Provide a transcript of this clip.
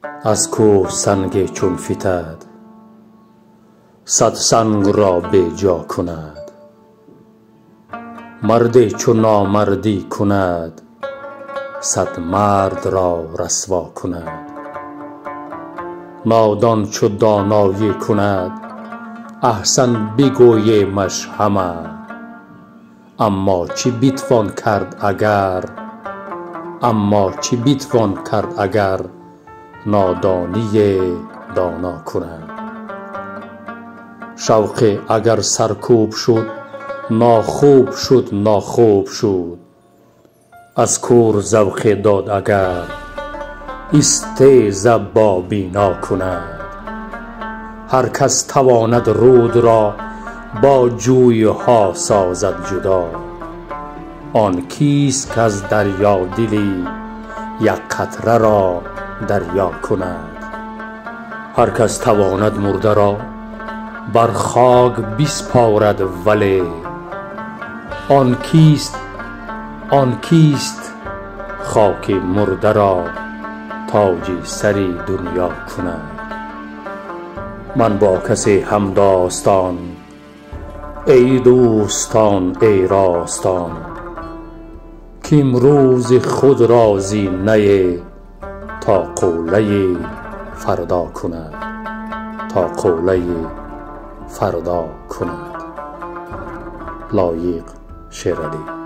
Аз кӯҳ санге чун фитад, сад санг ро беҷо кунад. Марде чу номардӣ кунад, сад мард ро расво кунад. Нодон чу доноӣ кунад, аҳсан бигӯемаш ҳама. Аммо чӣ битвон кард агар, аммо чӣ битвон кард агар нодоние доно кунад. Шавқе агар саркӯб шуд, нохуб шуд, нохуб шуд. Аз кӯр завқе дод агар, истеза бо бино кунад. Ҳар кас тавонад руд ро бо ҷӯйҳо созад ҷудо. Он кист каз дарё дили як қатра ро дарё кунад. Ҳар кас тавонад мурда ро бар хок биспорад, вале он кист, он кист хоки мурда ро тоҷи сари дунё кунад. Ман бо касе ҳамдостон, эй дӯстон, эй ростон, кимрӯзи худ розӣ нае то қуллаи фардо кунад, то қуллаи фардо кунад. Лоиқ Шералӣ.